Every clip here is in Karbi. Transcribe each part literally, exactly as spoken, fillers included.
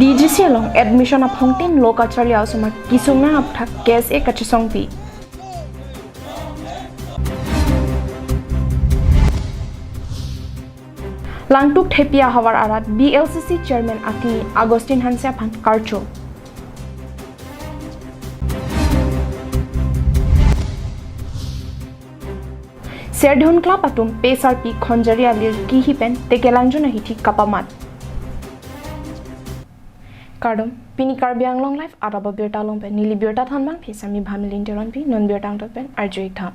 T G C along admission aphongtin lo kacharli a-osomar kesung nang aphuthak K S A kachesongpi. Langtuk Thepi ahavar arat B L C C chairman akimi Augustine Hanse aphan karcho. Serdihun Club atum pesarpi khonjari alir kihi pen tekelangjun ahithi kapamat. Kardom, pini Karbi Anglong Live adap abirta along pen neli birta thanbang phi Sami Bhamilin Teronpi, non birta angtot pen arju-ik tha.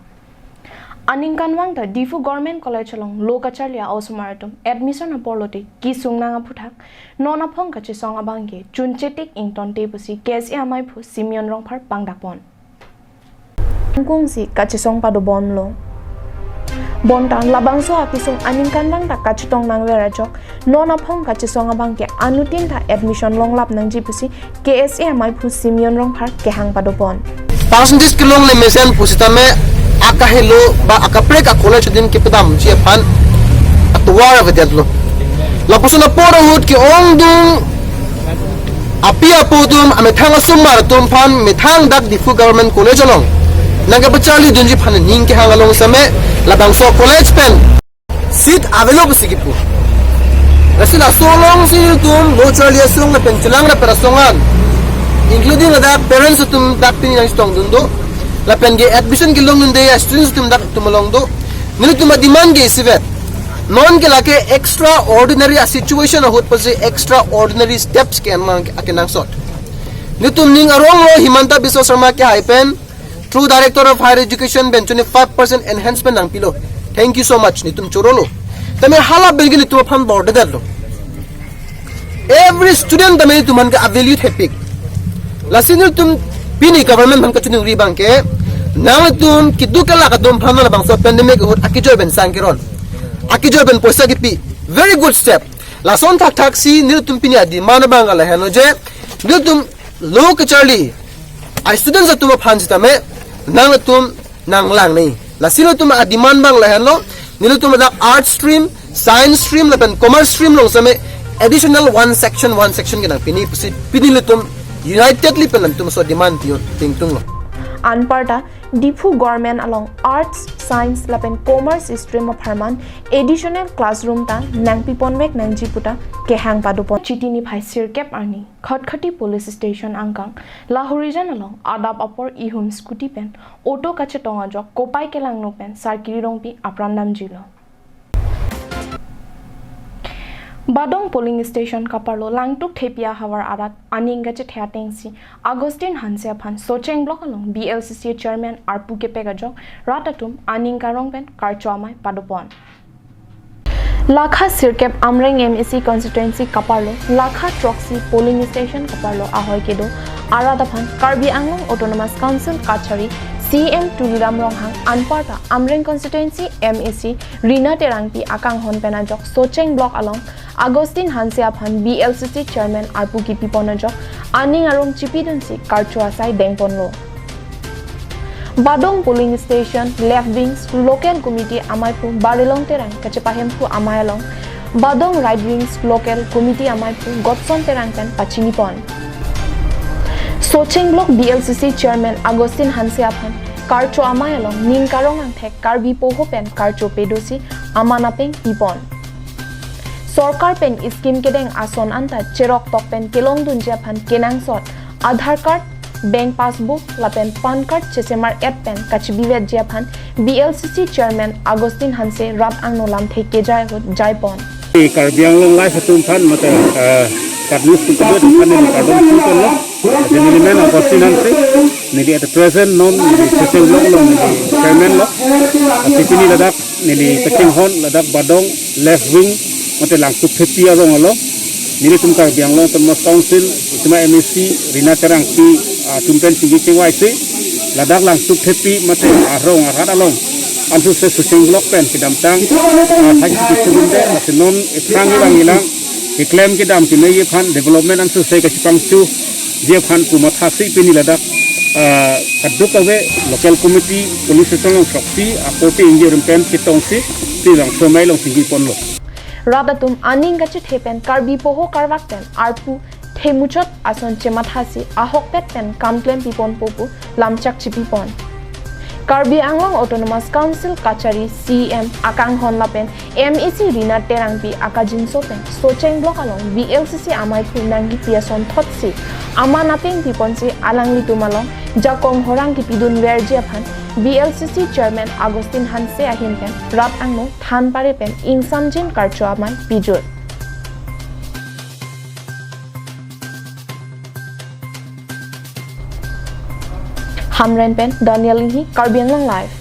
Aningkanvang ta Diphu Government College along lo kacharli a-osomar atum admission apor lote kesung nang aphuthak non aphong kachesong abangke chunchetik ingtonte pusi K S A amaiphu Simeon Rongphar pangdakpon. Kungsi kachesong padobomlo. Bonta labangso akesung aningkanvang ta kachetong nangver ajok non aphong kachesong abangke anuttin ta admission longlap nangji pusi K S A amaiphu Simeon Rongphar kehang padopon. Percentage kelongle mesen pusitame akahelo ba akaprek a-college adim kepedamji aphan atovar avedetlo. Lapuson apor ahut ke-ongdung api apo atum, amethang asomar atum aphan methang dak Diphu Government College along nangkepacharlidunji aphan ning kehang along same labangso college pen seat avelo pusi kipu. Lasi laso alongsi nelitum lo charli asong lapen chelang lapen asong an, including ladak parents atum dak pini nangchetongdun do, lapen ke admission kelongdunde students atum dak atum along do. Nelitum a-demand ke isivet. Non ke lake extraordinary a-situation ahut pusi extraordinary steps ke-en nang akenangsot. Nelitum ning aronglo Himanta Biswa Sarma kehai pen through Director of Higher Education pen twenty-five percent enhancement nangpilo. Thank you so much. Nelitum chorolo. Tame hala pen ke nelitum aphan bordedetlo. Every student tame nelitum aphan ke-avail-i thepik. Lasi nelitum pini government aphan kachiningri abangke, nanglitum keduk kelak atum aphan labangso pandemic ahut akejoi pen sang keron, akejoi pen poisa kepi. Very good step. Lason thakthaksi nelitum pini a-demand abang lahenlo je, nelitum lo kacharli a-students atum aphan sitame nanglitum nanglang nangji. Lasi nelitum a-demand abang lahenlo, nelitum ladak arts stream, science stream lapen commerce stream along same additional one section, one section kenangpiji pusi pini nelitum unitedly pen nelitum laso demand pi-un tingtunglo. Anparta Diphu Government along arts, science lapen commerce stream apharman additional classroom ta nangpiponvek nangji puta kehang padopon. Chiti niphai sirkep arni Khatkhati Police Station angkang Lahorijan along adap apor ihum scooty pen auto kachetong ajok kopai kelangno pen Sarkiri Rongpi apran damjilo. Badong Polling Station kaparlo Langtuk Thepi ahavar arat aning kachethe atengsi Augustine Hanse aphan Socheng Block along B L C C Chairman arpu kepek ajok rat atum aning karong pen karcho amei padopon. Lakha sirkep Amreng M A C constituency kaparlo, lakha throksi polling station kaparlo ahoi kedo arat aphan Karbi Anglong Autonomous Council kachari C E M Tuliram Ronghang anparta Amreng constituency M A C Rina Terangpi akanghon pen ajok Socheng Block along Augustine Hanse aphan B L C C chairman arpu kepipon ajok aning arong chipidunsi karcho asai dengponlo. Badong Polling Station Left Wings Local Committee amaiphu Barilong Terang kachepahemphu amei along Badong Right Wings Local Committee amaiphu Godson Terang pen pachinipon. Socheng Block B L C C Chairman Augustine Hanse aphan karcho amei along ning karong angthek Karbi poho pen karcho pedosi aman apeng pipon. Sorkar pen scheme kedeng ason anta cherok tok pen kelongdunji aphan kenangsot Aadhaar card, bank passbook lapen PAN card chesemar-et pen kachibivetji aphan B L C C Chairman Augustine Hanse rat angno lamthe kejai ahut jaipon. Karbi Anglong Live atum aphan mate, eh, Kat News atum aphan neli kardom suponlo. Neli men Augustine Hanse, neli at present non neli Socheng Block along neli chairman lo. Lasi pini ladak neli kachinghon ladak Badong Left Wing mate Langtuk Thepi arong along. Nelitum Karbi Anglong Autonomous Council, itum a-M A C Rina Terangpi, ah, atum pen chingki chingvaisi ladak Langtuk Thepi mate arong arat along ansose Socheng Block pen kedamtang, ah, thak chikisudunde, lasi non ephrang ilang ilang keklem kedam kemeji aphan development ansose kachepangchuji aphan pu mathasi pini ladak, ah, kadokave local committee, police station along throksi, aporti inggi rim pen chetongsi, pini labangso amei along chingkiponlo. Rat atum aning kachethe pen Karbi poho karvak pen arpu themuchot ason chemathasi ahokpet pen kam klem piponpo pu lamchak chipipon. Karbi Anglong Autonomous Council kachari C E M akanghon lapen M A C Rina Terangpi akajinso pen Socheng Block along V L C C amaiphu nangkipi ason thotsi aman ateng piponsi alanglitum along jakong horang kipidun verji aphan V L C C Chairman Augustine Hanse ahin pen rat angno than pare pen ingsamjin karcho amei pijut. Hamren pen Daniel Inghi, Karbi Anglong Live.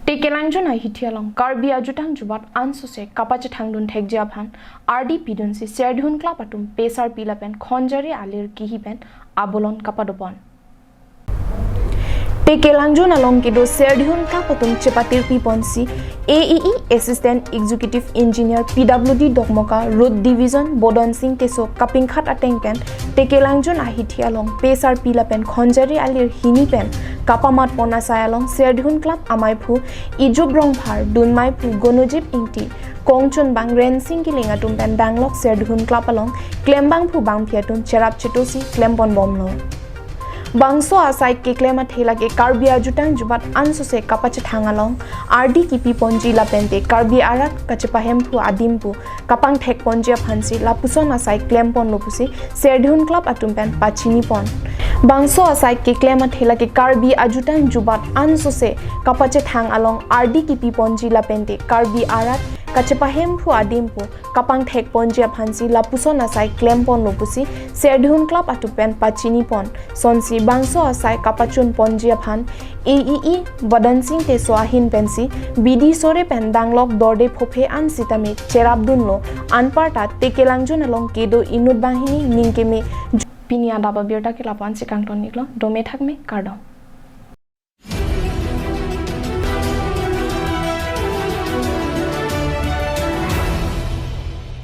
Tekelangjun ahithi along Karbi ajutang jubat ansose kapachethangdun thekji aphan ardi pidunsi Serdihun Club atum pesarpi lapen khonjari alir kihi pen abolon kapadopon. Tekelangjun along kedo Serdihun Club atum chepatirpiponsi A E E Assistant Executive Engineer P W D Dokmoka, Road Division Bodon Sing Teso kapingkhat ateng pen Tekelangjun ahithi along pesarpi lapen khonjari alir hini pen kapamatpon asai along Serdihun Club amaiphu Ijup Rongphar, dunmaiphu Gonojip Ingti, kongchunbang Rensing Killing atum pen danglok Serdihun Club along klembangphu bangphi atum cherap chetosi klemponbomlo. Bangso asai keklem athe lake Karbi ajutang jubat ansose kapachethang along ardi kipiponji lapente Karbi arat kachepahemphu adim pu kapangthekponji aphansi lapuson asai klemponlo pusi Serdihun Club atum pen pachinipon. Bangso asai keklem athe lake Karbi ajutang jubat ansose kapachethang along ardi kipiponji lapente Karbi arat kachepahemphu adim pu kapangthekponji aphansi lapuson asai klemponlo pusi Serdihun Club atum pen pachinipon. Sonsi bangso asai kapachunponji aphan A E E Badan Sing Teso ahin pensi bidi sore pen danglok dorde phophe an sitame cherapdunlo. Anparta Tekelangjun along kedo inut banghini ningkeme. Pini adap abirta ke lapu-ansi kangton-iklo, dome thakme, kardom.